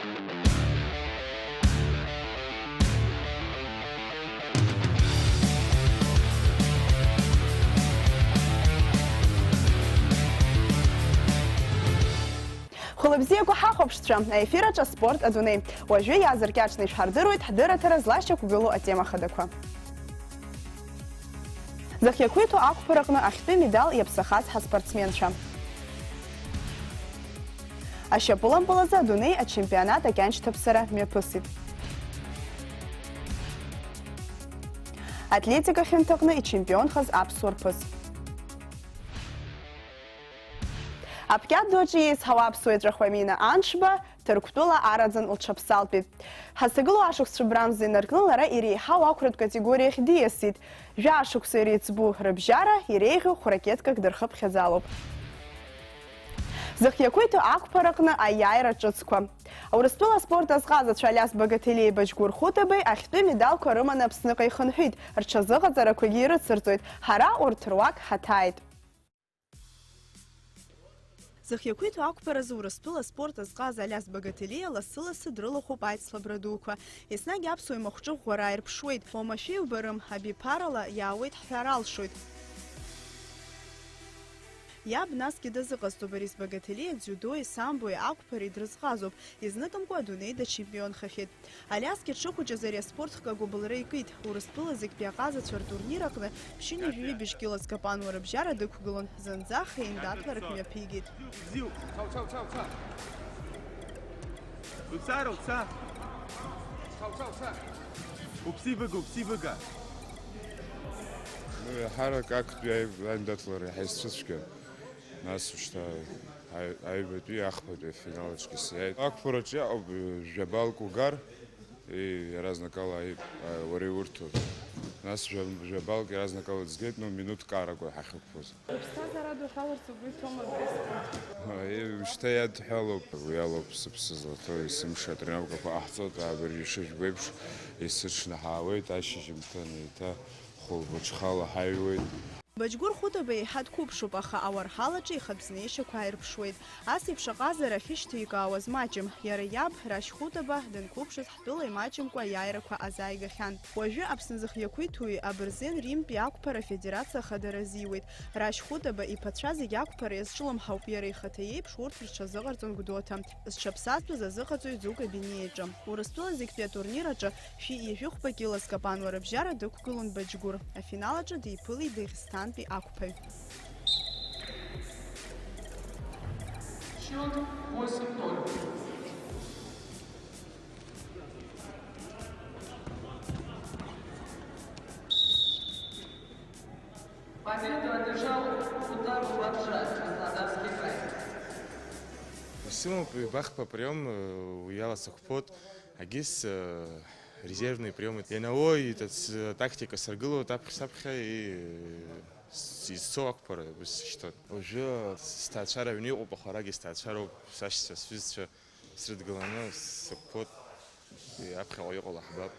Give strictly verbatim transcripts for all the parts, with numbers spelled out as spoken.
Хәылбзиақәа ҳахәаԥшцәа, аефир аҿы аспорт адунеи. Уажәы иаазыркьаҿны ишәҳардыруеит ҳдырраҭара злашьақәгылоу атема хадақәа. Зхы иақәиҭу ақәԥараҟны ахьтәы медал иаԥсахаз ҳаспортсменцәа. Ашьапылампылазы адунеи ачемпионат акьаншьҭаԥсара мҩаԥысит. Атлетика хьанҭаҟны ичемпионхаз аԥсуа рԥыс. Аԥкьаҭ ду аҿы еизҳауа аԥсуа еҵәахә Амина Аншба Ҭырқәтәыла араӡын лҽаԥсалтәит. Ҳазҭагылоу ашықәс цәыббрамза инаркны лара иреиҳау ақәратә категориахь диасит. Жәа-шықәса иреиҵбу рыбжьара иреиӷьу хә-ракеткак дырхыԥхьаӡалоуп. Зхы иақәиҭу ақәԥараҟны аиааира ҿыцқәа. Урыстәыла аспорт азҟазацәа Алиас Багаҭелиеи Баџьгәыр Хәытабеи ахьтәы медалқәа рыманы Аԥсныҟа ихынҳәит, рҽазыҟаҵарақәагьы ирыцырҵоит, ҳара урҭ руак ҳаҭааит. Зхы иақәиҭу ақәԥаразы Урыстәыла аспорт азҟаза Алиас Багаҭелиа лассы-лассы дрылахәуп аицлабра дуқәа. Еснагь аԥсуа имахәҿы ӷәӷәара аирԥшуеит, уамашәа иубарым, абиԥарала иаауеит ҳҳәар алшоит. Иаб насгьы дазыҟазҵо Борис Багаҭелиа дзиудои самбои ақәԥареи дрызҟазоуп, изныкымкәа адунеи дачемпионхахьеит. Алиасгьы дшыхәыҷыз ари аспорт хкы агәыбылра икит. Урыстәыла зегьтәи аҟазацәа ртурнир аҟны ԥшьынҩажәи жәибжь кьыла зкапануа рыбжьара дықәгылон, зынӡа хеиндаҭларак мҩаԥигеит. Бзиоуп. Цау, цау, цау, цау. Уца, уца. Цау, цау, цау. Уԥсы ивыга, уԥсы ивыга. Ну, иаҳарак актәи аи-, аиндаҭлара иаҳа исцәыцәгьан. Нас ушьҭа аҩ-, аҩбатәи ахԥатәи афинал аҿгьы сиааит. Ақәԥараҿы иаҟоуп, жәабалк угар, и-, иаразнакала аи-, а, уара иурҭоит. Нас жәа-, жәабалк иаразнакала ӡгеит, ну, минуҭк аракәа ҳахьықәԥоз. Уԥсҭазаара адуҳәаларц угәы иҭоума абри аспорт? Аи, ушьҭа иадҳәалоуп. Уи алоуп сыԥсы злаҭо, есымша атренировкақәа ҟаҳҵоит, абыржә ишыжәбо еиԥш, есыҽны ҳаауеит, ашьыжьымҭан еиҭа хәылбыҽхала ҳаҩуеит. Баџьгәыр Хәытаба еиҳа дқәыԥшуп, аха ауарҳалаҿы ихатә знеишьақәа ааирԥшуеит. Ас еиԥш аҟазара ахьышьҭеигаауаз маҷым. Иара иаб, Рашь Хәытаба, данқәыԥшыз ҳтәыла имаҷымкәа аиааирақәа азааигахьан. Уажәы Аԥсны зхы иақәиҭуи абырзен Римтәи ақәԥара афедерациа ахадара азиуеит. Рашь Хәытаба иԥацәа зегь ақәԥара иазҿлымҳауп, иара ихаҭа иеиԥш урҭ рҽазыҟарҵон Гәдоуҭа зҽаԥсазтәыз азыҟаҵаҩ Ӡука Бениа иҿы. Урыстәыла зегьтәи атурнир аҿы шәи ҩажәи хәба кьыла зкапануа рыбжьара дықәгылон Баџьгәыр. Афинал аҿы диԥылеит Дагестантәи ақәԥаҩ. Счёт восемь ноль. Победу одержал Хутабу Баджа, Краснодарский край. Исымоуп ҩбахԥа приом, э, уи ала сықәԥоит, агьыс, э, резервный приом. Ианауои, ҭац-, тактика саргылоит аԥхьа-саԥхьа, и, э, с-, изцо ақәԥара, ус сышьҭоит. Уажәы сҭаацәара аҩны иҟоуп, аха арагьы сҭаацәароуп, сашьцәа, сҩызцәа срыдгыланы сықәԥоит, и, аԥхьаҟа иҟало ҳбап.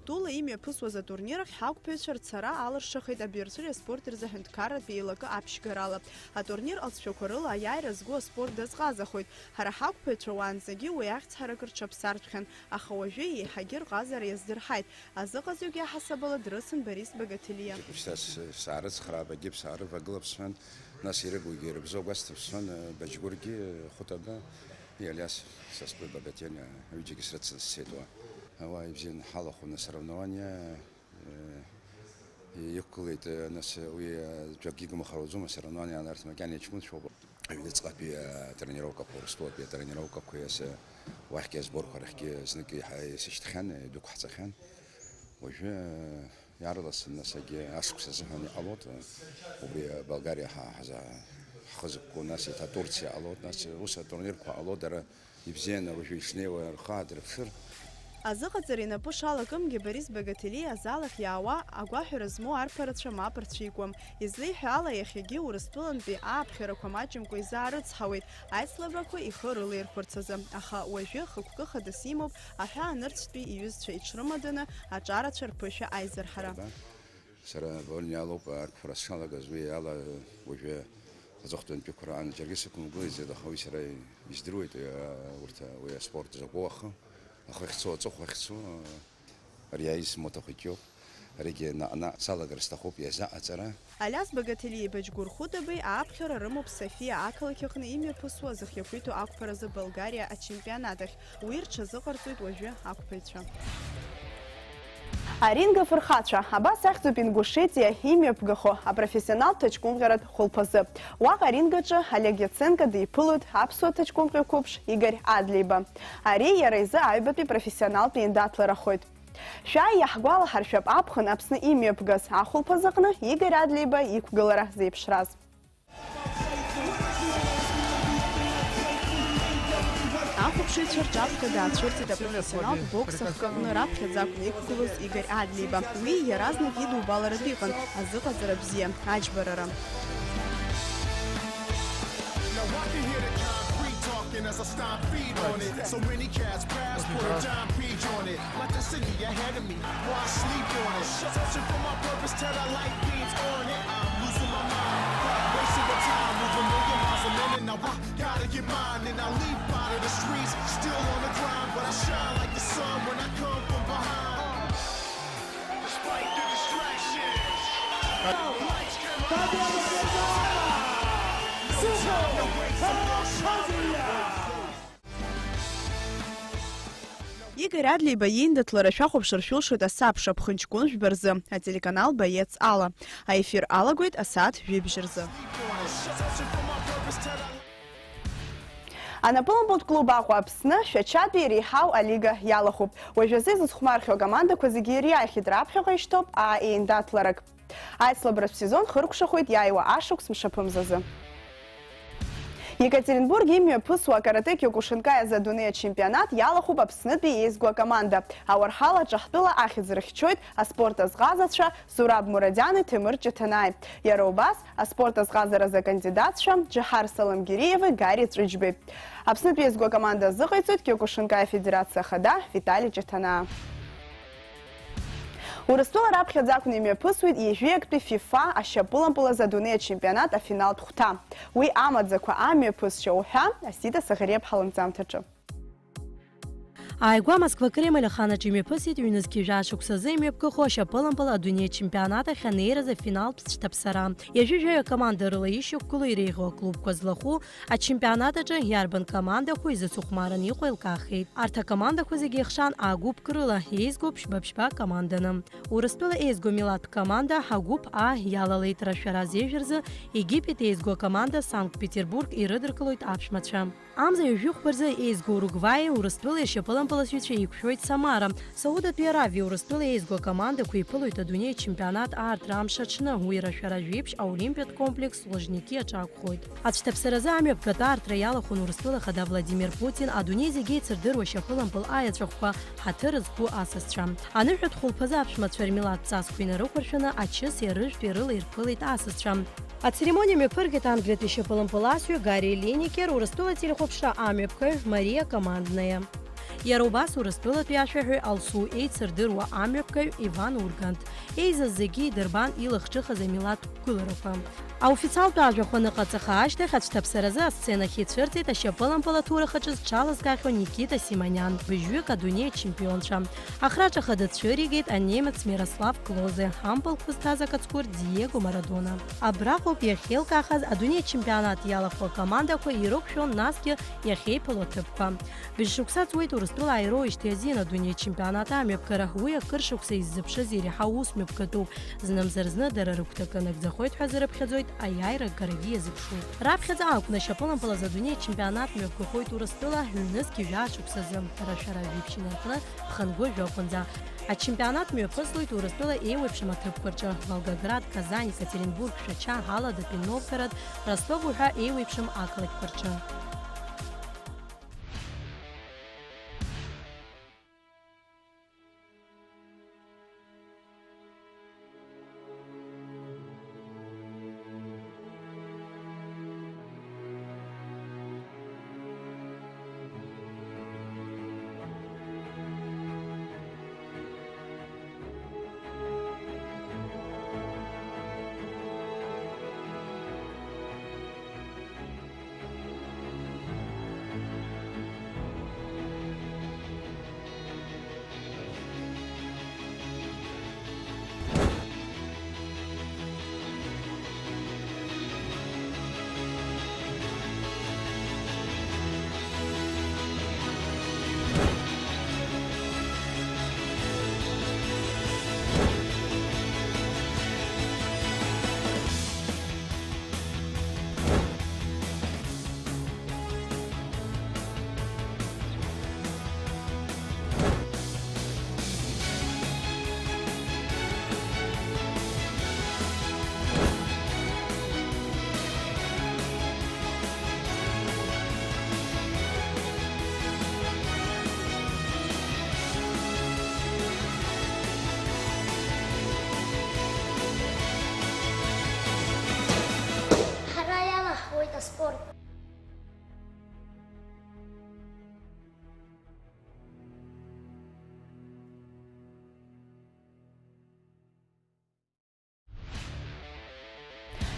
Тәыла имҩаԥысуаз атурнир ахь ҳақәԥаҩцәа рцара алыршахеит абирцәыреи аспорти рзы аҳәынҭқарратә еилакы аԥшьгарала. Атурнир алҵшәақәа рыла аиааира зго аспорт дазҟазахоит. Ҳара ҳақәԥаҩцәа уаанӡагьы уи ахьӡ ҳаракы рҽаԥсартәхьан, аха уажәы еиҳагьы рҟазара иаздырҳаит. Азыҟаҵаҩгьы аҳасабала дрыцын Борис Багаҭелиа. Шьҭа с-, саарыцхраап, агьыԥ саарывагылап сҳәан, нас ирыгугьы ирыбзоу гәасҭап сҳәан, Баџьгәыргьы, Хәытаба, Алиас, са стәы Багаҭелиа, аҩыџьагьы срыцын сцеит уа. Ауаа ибзиан ҳалахәын асоревнование, э, иқәгылеит, э, нас уи, э, ӡәакгьы игымхар ауӡом, асоревнование анарҭ макьана иҷкәынцәоуп. Аҩныҵҟатәи атренировкақәа, Урыстәылатәи атренировкақәа иаса уахьгьы азборқәа рахьгьы знык иҳа-, исышьҭхьан, идәықәҳҵахьан. Уажәы, э, иаарласны, нас, егьи ашықәс азыҳәан иҟалоит, э, убри, э, Болгариа ҳа-, ҳза-, ҳхы зықәку, нас еиҭа Турциа ҟалоит, нас ус атурнирқәа ҟало, дара ибзианы уажәы ишнеиуа рхы аадырԥшыр. Азыҟаҵара инапы шалакымгьы Борис Багаҭелиа азал ахь иаауа агәаҳәара змоу арԥарацәа мап рцәикуам. Излеиҳәо ала, иахьагьы Урыстәылантәи ааԥхьарақәа маҷымкәа изаарыцҳауеит аицлабрақәа ихы рылаирхәарц азы, аха уажәы хықәкы хадас имоуп аҳәаа нырцәтәи иҩызцәа иҽрымаданы аҿарацәа рԥышәа аизырҳара. Сара Болниа лоуп ақәԥара сшалагаз, уи ала уажәы Аҵыхәтәантәиқәа раан џьаргьы сықәымгылаӡеит, аха уи сара издыруеит, уи, а, урҭ, а, уи аспорт закәу ахы, ахы ахьцо, аҵыхәа ахьцо, а, ари аиз смоҭахәыҷ иоуп, аригьы наҟ-наҟ салагар сҭахуп иазаҟаҵара. Алиас Багаҭелиеи Баџьгәыр Хәыдабеи ааԥхьара рымоуп Софиа ақалақь аҟны имҩаԥысуа зхы иақәиҭу ақәԥаразы Болгариа ачемпионат ахь. Уи рҽазыҟарҵоит уажәы ақәԥаҩцәа. Аринг афырхацәа, абас ахьӡуп Ингушетиа имҩаԥгахо апрофессионалтә ҭаҷкәымҟьаратә хәылԥазы. Уаҟа аринг аҿы Олег Иаценко диԥылоит аԥсуа ҭаҷкәымҟьа қәыԥш Игорь Адлеиба. Ари иара изы аҩбатәи профессионалтә еиндаҭларахоит. Шәааи, иаҳгәалаҳаршәап аԥхын Аԥсны имҩаԥгаз ахәылԥаз аҟны Игорь Адлеиба иқәгылара зеиԥшраз. Ахәаԥшыҩцәа рҿаԥхьа даацәырҵит апрофессионалтә бокс ахкы аҟны раԥхьаӡа акәны иқәгылоз Игорь Адлеиба. Уи иаразнак идубаларатә иҟан азыҟаҵара бзиа, аџьбарара. Now I can hear the concrete talking as I stomp feet on it. So many cats pass, put a dime piece on it. My destiny ahead of me, why sleep on it? Searching for my purpose till the light beams on it. I'm losing my mind, wasting the time, moving million miles a minute. Now I gotta get mine, and I leap out of the streets, still on the grind, but I shine like the sun when I come from behind. Despite the distractions, lights, camera, action. Игорь Адлеиба иеиндаҭлара шәахәаԥшыр шәылшоит асабша ԥхынҷкәын жәба рзы, ателеканал Боец ала. Аефир алагоит асааҭ жәибжь рзы. Анапылампылтә клуб Аҟәа Аԥсны Шәачатәи иреиҳау алига иалахәуп. Уажәазы изыцхәмархьоу акомандақәа зегьы ириааихьеит, раԥхьаҟа ишьҭоуп аа еиндаҭларак. Аицлабратә сезон хыркәшахоит иааиуа ашықәс мшаԥымзазы. Екатеринбург имҩаԥысуа акарате киокушинкаи азы адунеи ачемпионат иалахәуп Аԥснытәи еизго акоманда. Ауарҳал аҿаҳтәыла ахьӡ рыхьчоит аспорт азҟазацәа Зураб Мурадиани Ҭемыр Ҷыҭанааи. Иара убас, аспорт азҟазаразы акандидатцәа Џьаҳар Саламгериеви Гари Ҵәыџьбеи. Аԥснытәи еизго акоманда азыҟаиҵоит Киокушинкаи афедерациа ахада Витали Ҷыҭанаа. Урыстәыла раԥхьаӡа акәны имҩаԥысуеит ҩажәи актәи фифа ашьапылампыл азы адунеи ачемпионат афиналтә хәҭа. Уи амаӡақәа амҩаԥысшьа уҳәа Асида Саӷариаԥҳа лынҵамҭаҿы. Ааигәа Москва Кремль аханаҿ имҩаԥысит ҩнызқьи жәаа шықәсазы имҩаԥгахо ашьапылампыл адунеи ачемпионат ахь анеираз афиналтә цәҭаԥсара. Ҩажәи жәаҩа акоманда рыла ишьақәгылоу иреиӷьу аклубқәа злахәу ачемпионат аҿы иарбан командақәоу изыцыхәмараны иҟоу еилкаахеит. Арҭ акомандақәа зегьы еихшан А гәыԥк рыла, еизгоуп ԥшьба-ԥшьба команданы. Урыстәыла еизго Милаҭ команда агәыԥ А иалалеит рашәара азеижә рзы, Египет еизго акоманда Санкт-Петербург ирыдыркылоит аԥшәмацәа. Амза ҩажәи хәба рзы еизго Уругваи Урыстәылеи ашьапылампыласҩцәа еиқәшәоит Самара. Саудатәи Аравиа Урыстәылеи еизго акомандақәа иԥылоит адунеи ачемпионат аартра амш аҽны, уи рашәара жәиԥшь аолимпиатә комплекс Лужники аҿы акәхоит. Ацәҭаԥсаразы амҩаԥгатә аартра иалахәын Урыстәыла Ахада Владимир Путин, адунеи зегьы еицырдыруа ашьапылампыл аиаҵәахқәа, ҳаҭыр зқәу асасцәа. Аныҳәатә хәылԥазы аԥшәмацәа рмилаҭ ҵасқәа инарықәыршәаны ачыс иарыжәтә ирыла ирԥылеит асасцәа. Ацеремониа мҩаԥыргеит Англиатәи ашьапылампыласҩы Гарри Линекер, Урыстәыла ателехәаԥшра амҩаԥгаҩ Мариа Команднаиа. Иара убас Урыстәылатәи ашәаҳәаҩ Алсу еицырдыруа амҩаԥгаҩ Иван Ургант. Еизаз зегьы идырбан илахҿыхыз амилаҭ қәгыларақәа. Аофициалтә ажәахә аныҟаҵаха ашьҭахь, ацәҭаԥсаразы асценахь ицәырҵит ашьапылампыл аҭоурых аҿы зҽалазкаахьоу Никита Симониан, быжьҩык адунеи ачемпионцәа. Ахраҿ ахада дцәыригеит анемец Мирослав Клозе, ампылқәа зҭаз акаҵкәыр Диего Марадона. Абраҟоуп иахьеилкаахаз адунеи ачемпионат иалахәу акомандақәа ирықәшәон, насгьы иахьеиԥыло аҭыԥқәа. Быжь шықәса ҵуеит Урыстәыла ааироуижьҭеи азин адунеи ачемпионат амҩаԥгара. Уи акыр шықәса иззыԥшыз иреиҳау ус мҩаԥгатәуп. Знымзар-зны дара рыгәҭакы нагӡахоит ҳәа азы рыԥхьаӡоит, аиааира акгьы иазыԥшуп. Раԥхьаӡа акәны ашьапылампыл азы адунеи ачемпионат мҩаԥгахоит Урыстәыла ҩнызқьи жәаа шықәсазы, рашәара жәиԥшь инаркны, ԥхынгәы жәохәынӡа. Ачемпионат мҩаԥыслоит Урыстәыла еиуеиԥшым аҭыԥқәа рҿы: Волгоград, Казань, Екатеринбург, Шәача, Аладатәи Новгород, Ростов уҳәа еиуеиԥшым ақалақьқәа рҿы.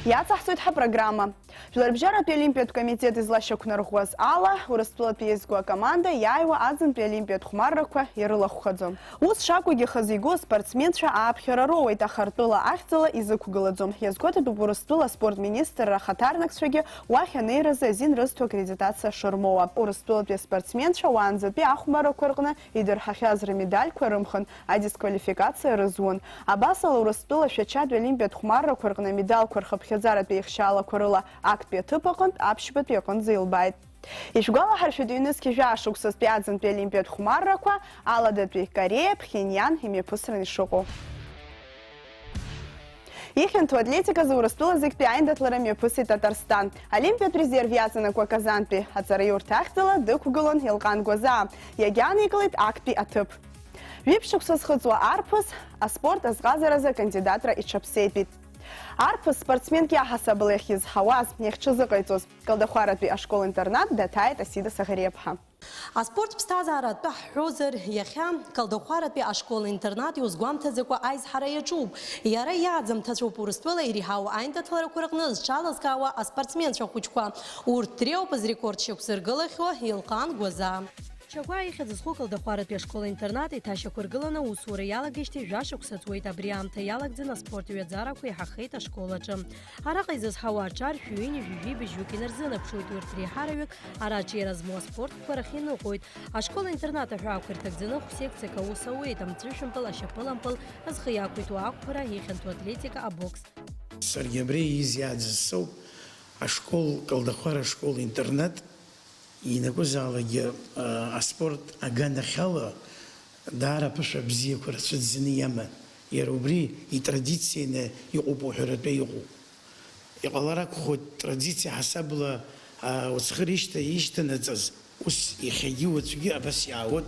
Иацаҳҵоит ҳапрограмма. Жәларбжьаратәи олимпиатә комитет излашьақәнарӷәӷәаз ала, Урыстәылатәи еизго акоманда иааиуа аӡынтәи олимпиатә хәмаррақәа ирылахәхаӡом. Ус шакәугьы, хазы игоу аспортсменцәа ааԥхьара роуеит, аха ртәыла ахьӡала изықәгылаӡом. Иазгәаҭатәуп Урыстәыла аспорт министрра ахаҭарнакцәагьы уахь анеиразы азин рызҭо аккредитациа шырмоуа. Урыстәылатәи аспортсменцәа уаанӡатәи ахәмаррақәа рҟны идырҳахьаз рмедальқәа рымхын, адисквалификациа рызун. Абасала, Урыстәыла Шәачатәи олимпиатә хәмаррақәа рҟны амедалқәа рхыԥхьаӡаратәи еихшьаалақәа рыла актәи аҭыԥ аҟынтә аԥшьбатәи аҟынӡа илбааит. Ишәгәалаҳаршәоит, ҩнызқьи жәа шықәсазтәи аӡынтәи олимпиатә хәмаррақәа Аладатәи Кореа, Пхеньиан имҩаԥысран ишыҟоу. Ихьанҭоу атлетиказы Урыстәыла зегьтәи аиндаҭлара мҩаԥысит Татарстан. Олимпиатә резерв иаҵанакуа Казантәи аҵараиурҭа ахьӡала дықәгылон Елҟан Гәазаа, иагьааникылеит актәи аҭыԥ. Ҩышықәса зхыҵуа арԥыс аспорт азҟазаразы акандидатра иҽаԥсеитәит. Арԥыс спортсменк иаҳасабала иахьизҳауаз, иахьҽазыҟаиҵоз, Калдахәаратәи ашкол-интернат даҭааит Асида Саӷариаԥҳа. Аспорт ԥсҭазаара атәы ҳҳәозар, иахьа Калдахәаратәи ашкол-интернат иузгәамҭаӡакәа аизҳара иаҿуп. Иара иааӡамҭацәоуп Урыстәыла иреиҳау аиндаҭларақәа рҟны зҽалазкаауа аспортсменцәа хәыҷқәа. Урҭ дреиуоуп зрекорд шьақәзыргылахьоу Елҟан Гәазаа. Чагәаа ихьӡ зху Калдахәаратәи ашкол-интернат иҭашьақәыргыланы аусура иалагеижьҭеи жәа шықәса ҵуеит. Абри аамҭа иалагӡаны аспорт ҩаӡарақәа иҳахеит ашкол аҿы. Араҟа изызҳауа аҿар шәи ҩынҩажәи жәибжьҩык инарзынаԥшуеит, урҭ реиҳараҩык ара аҿиара змоу аспорт қәа рахь иныҟәоит. Ашкол-интернат аҳәаақәа ирҭагӡаны хә-секциак аус ауеит, амҵәышәымпыл, ашьапылампыл, зхы иақәиҭу ақәԥара, ихьанҭоу атлетика, абокс. Саргьы абри аизиааӡаз соуп, ашкол, Калдахәара ашкол-интернат, ианакәызаалакгьы, а, аспорт аганахьала даара аԥышәа бзиақәа рацәа ӡаны иаман. Иара убри итрадицианы иҟоуп уҳәаратәы иҟоуп. Иҟалар акәхоит, традициа ҳасабла, аа, уцхыришьҭа ишьҭанаҵаз, ус иахьагьы уаҵәгьы абас иаауеит.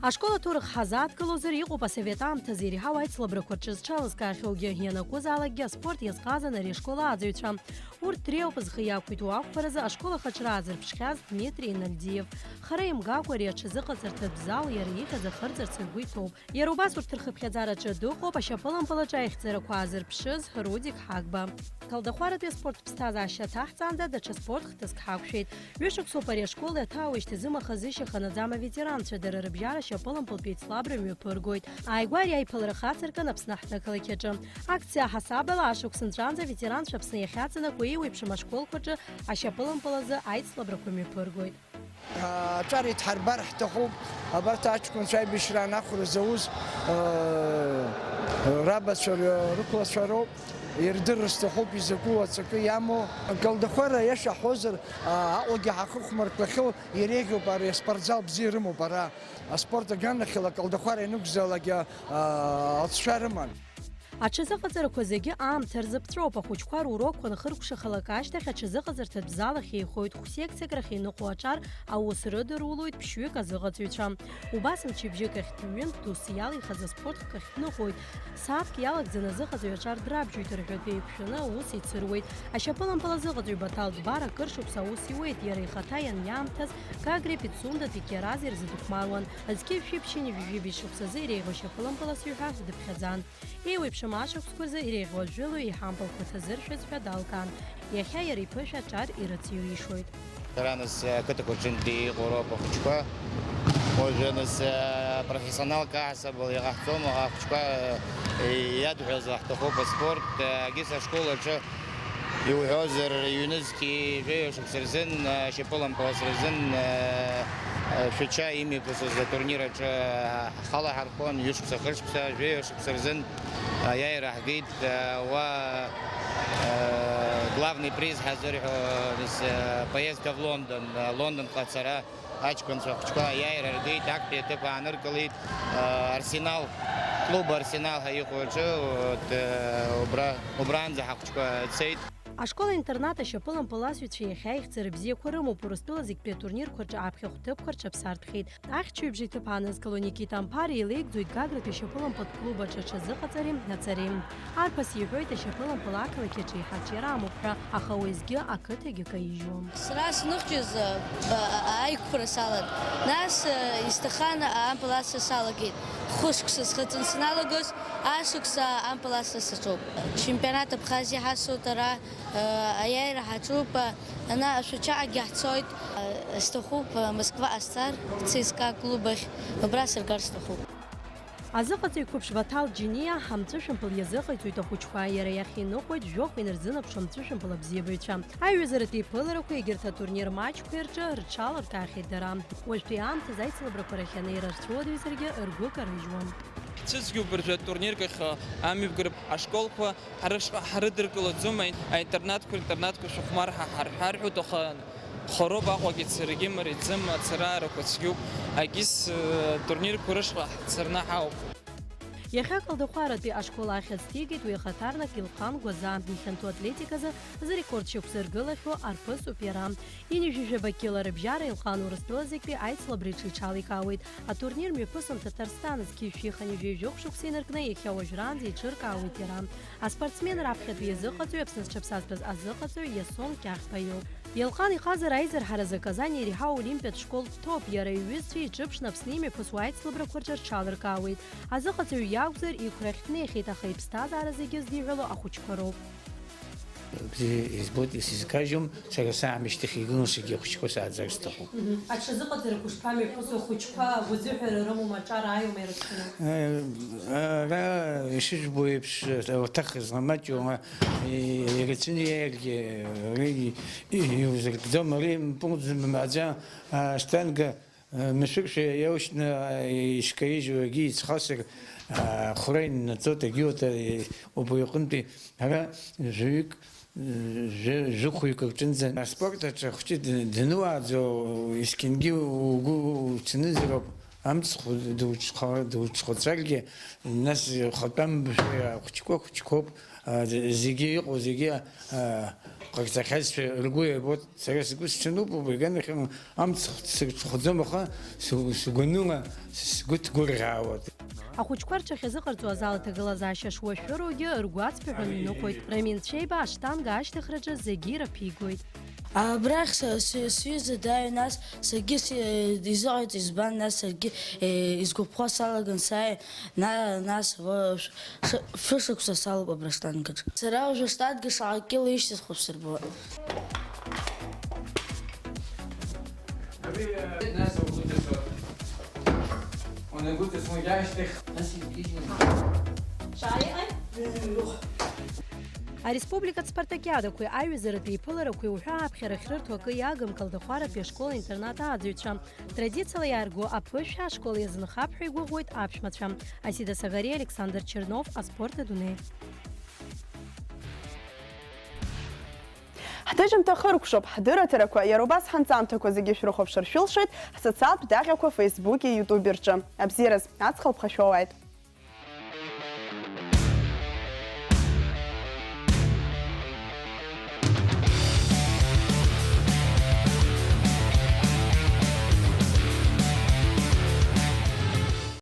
Ашкол аҭоурых ҳазааҭгылозар, иҟоуп асовет аамҭазы иреиҳау аицлабрақәа рҿы зҽалазкаахьоугьы, ианакәызаалакгьы аспорт иазҟазан ари ашкол ааӡаҩцәа. Урҭ дреиуп зхы иақәиҭу ақәԥаразы ашкол ахаҿра аазырԥшхьаз Дмитри Инальдиев. Хара имгакәа ари аҽазыҟаҵарҭатә зал иара ихьӡ ахырҵарц игәы иҭоуп. Иара убас урҭ рхыԥхьаӡараҿы дыҟоуп ашьапылампылаҿы аихьӡарақәа аазырԥшыз Рудик Ҳагба. Калдахәаратәи аспорт ԥсҭазаашьа ҭаҳҵаанӡа даҽа спорт хҭыск ҳақәшәеит. Ҩышықәсоуп ари ашкол иаҭаауеижьҭеи зымаха-зышьаха наӡам аветеранцәа дара рыбжьара ашьапылампылтәи еицлабра мҩаԥыргоит. Ааигәа ари аиԥылара хацыркын Аԥсны аҳҭнықалақь аҿы. Акциа ҳасабала ашықәс нҵәамза аветеранцәа Аԥсны иахьаҵанакуа еиуеиԥшым ашколқәа рҿы ашьапылампыл азы аицлабрақәа мҩаԥыргоит. Аҿар идҳарбар ҳҭахуп, абарҭ аҷкәынцәа аибашьра анахәра зауз, рабацәа рықәлацәа роуп, ирдырыр сҭахуп изакәу ацакы иамоу. Калдахәара, иаша ҳҳәозар, Аҟәагьы ҳахыхәмарқәахьоу иреиӷьуп, ари аспортзал бзиа ирымоуп ара. Аспорт аганахьала Калдахәара ианықәзаалакгьы алҵшәа рыман. Аҽазыҟаҵарақәа зегьы аамҭа рзыԥҵәоуп. Ахәыҷқәа рурокқәа анхыркәшахалак ашьҭахь, аҽазыҟаҵарҭатә зал ахь еихоит, хә-секциак рахь иныҟәо аҿар аус рыдырулоит ԥшьҩык азыҟаҵаҩцәа. Убас мчыбжьык ахьтә ҩынтә дус иалихыз аспорт хк ахь дныҟәоит. Сааҭк иалагӡаны азыҟаҵаҩ аҿар драбжьоит рҳәатәы еиқәшәаны аус ицыруеит. Ашьапылампыл азыҟаҵаҩ Баҭал Дбар акыр шықәса аус иуеит, иара ихаҭа ианиаамҭаз Гагреи Пицундатәи Кьарази рзы дыхәмаруан. Зқьи жәшәи ԥшьынҩажәи жәибжь шықәсазы иреиӷьу ашьапылампыласҩы ҳәа дыԥхьаӡан. Еиуеиԥшым ашықәсқәа рзы иреиӷьу ажәылаҩ иҳампылқәа ҭазыршәыз ҳәа далкаан. Иахьа иара иԥышәа аҿар ирацәаҩы ишоит. Ара нас, э, ақыҭақәа рҿынтәи иҟоу роуп ахәыҷқәа. Уажәы нас, э, профессионалк аҳасабала иҟаҳҵом, аха ахәыҷқәа, э, иадҳәазар ҳҭахуп аспорт, э, Агиса ашкол аҿы. Иуҳәозар, ҩнызқьи жәаҩа шықәса рзын, ашьапылампылас рзын, Шәача имҩаԥысыз атурнир аҿы ҳхала ҳархәон, ҩышықәса, хышықәса, жәаҩа шықәса рзын аиааира ҳгеит, уа главный приз ҳазырҳәо, поездка в Лондон, Лондонҟа ацара. Аҷкәынцәа ахәыҷқәа аиааира ргеит, актәи аҭыԥ ааныркылеит, Арсенал, клуб Арсенал ҳәа иҟоу аҿы, вот, убра, убранӡа ҳахәыҷқәа цеит. Ашкол-интернат ашьапылампыласҩцәа иахьа ихьӡара бзиақәа рымоуп, Урыстәыла зегьтәи атурнирқәа рҿы аԥхьахә ҭыԥқәа рҿаԥсартәхеит. Ахьчаҩбжа иҭыԥ аанызкыло Никита Амԥар еилеигӡоит Гагратәи ашьапылампылтә клуб аҿы аҽазыҟаҵареи аҵареи. Арԥыс иҳәоит, ашьапылампыл ақалақь аҿы еиҳа аҿиара амоуп ҳәа, аха уеизгьы ақыҭагьы каижьуам. Сара сныхьчаз, ба-, аиқәԥара салан. Нас, э, исҭахын ампыл асра салагеит. Хәышықәса схыҵын саналагоз, ашықәса ампыл асра саҿуп. Чемпионат Абхазиа ҳасуеит ара, э, аиааира ҳаҿуп, э, ана Шәачаҟагьы ҳцоит. Э, сҭахуп, э, Москва ҟасҵар, Ц С К клуб ахь, убра сыргар сҭахуп. Азыҟаҵаҩ қәыԥш Баҭал Џьениа амҵәышәымпыл иазыҟаиҵоит ахәыҷқәа, иара иахь иныҟәоит жәохә инарзынаԥшуа амҵәышәымпыл абзиабаҩцәа. Аиҩызаратә еиԥыларақәа егьырҭ атурнир матчқәеи рҿы рҽаларкаахьеит дара. Уажәтәи аамҭазы аицлабрақәа рахь анеира рцәуадаҩзаргьы ргәы карыжьуам. Ҳцәыцәгьоуп абыржәы атурнирк ахь амҩаԥгара ашколқәа ҳарыш-, ҳрыдыркылаӡом, аин-, аинтернатқәа, ринтернатқәа шәыхәмар ҳа ҳарҳәарҳәоит, аха Хороуп Аҟәагьы царагьы мариаӡам, ацараарақәа цәгьоуп, агьыс, э, турнирқәа рышҟа ҳцарны ҳауп. Иахьа Калдахәаратәи ашкол ахьӡ ҭигеит уи ахаҭарнак Елхан Гәаза, ихьанҭоу атлетиказы зрекорд шьақәзыргылахьоу арԥысуп иара. Ҩажәи жәаба кьыла рыбжьара Елхан Урыстәыла зегьтәи аицлабраҿы иҽаликаауеит. Атурнир мҩаԥысын Ҭаҭарстан зқьи жәшәи хынҩажәи жәохә шықәса инаркны иахьа уажәраанӡа еиҿыркаауеит иара. Аспортсмен раԥхьатәи иазыҟаҵаҩ, Аԥсны зҽаԥсазтәыз азыҟаҵаҩ Иасон Кьахьба иоуп. Елхан ихазар аизырҳаразы Казани иреиҳау аолимпиатә школ дҭоуп, иара иҩызцәа иҿыԥшны Аԥсны имҩаԥысуа аицлабрақәа рҿы рҽалыркаауеит. Азыҟаҵаҩ иакәзар, иқәра ахь днеихьеит, аха иԥсҭазаара зегьы здиҳәало ахәыҷқәа роуп. Бзиа избоит, исызкажьуам, сара саамышьҭахь игылан саргьы ахәыҷқәа сааӡар сҭахуп. Мгм. Аҽазыҟаҵарақәа шԥамҩаԥысуа, ахәыҷқәа гәазыҳәара рымоума, аҿар ааиуама ирыцқьаны? Э, ара ишыжәбо еиԥш, ауаҭах зламаҷу, ма, и-, ирацәаны иааиргьы, ри-, и-, иузыргӡом, ари мпылӡым, аӡәы, а, штанга, а, мышәыршәа иаушьны, а, ишкаижьуагьы ицхасыр, а, хәра иннаҵоит, агьиуата, и-, убри аҟынтәи ара жәаҩык, жәа-, жәохәҩык рҿынӡа аспорт аҿы ахәыҷы д-, дануааӡо, есқьынгьы угәы уцанызароуп, амцхә дуҽхәа-, дуҽхәацәаргьы, нас хатәамбжәа ахәыҷқәа хәыҷқәоуп, а, з-, зегьы иҟоу зегьы, а, ҟарҵахьазшәа ргәы иабоит. Сара сгәы сҽануп, убри аганахьала амцхә сырҽхәаӡом, аха сгәаныла сгәы ҭгәырӷьаауеит. Ахәыҷқәа рҿы ахьазыҟарҵо азал аҭагылазаашьа шуашәыроугьы ргәы ацԥыҳәаны иныҟәоит. Рамин Цәеиба аштанга ашьҭыхраҿы зегьы ираԥигоит. Абрахь са, сы-, сҩыза дааин, нас саргьы си-, изыҟаиҵеит, избан, нас саргьы, э, изгәаԥхо салаган сааин, на-, нас, во, ш-, ш-, фышықәса салоуп абра аштангаҿ. Сара уажәы аштанга шаҟа кьыла ишьҭысхуп сырбоит. Ареспубликатә спартакиадақәеи аиҩызаратә еиԥыларақәеи уҳәа аԥхьара ахьрырҭо акы иагым Калдахәаратәи ашкол-интернат ааӡаҩцәа. Традициала иаарго аԥышәа ашкол иазынхап ҳәа игәыӷуеит аԥшәмацәа. Асида Сагариа, Александр Чернов, аспорт адунеи. Ҳҭыжьымҭа хыркәшоуп, ҳдырраҭарақәа, иара убас ҳанҵамҭақәа зегьы шәрыхәаԥшыр шәылшоит ҳсоциалтә даҟьақәа Facebook-и, YouTube-и рҿы. Абзиараз, аҵх алԥха шәоуааит!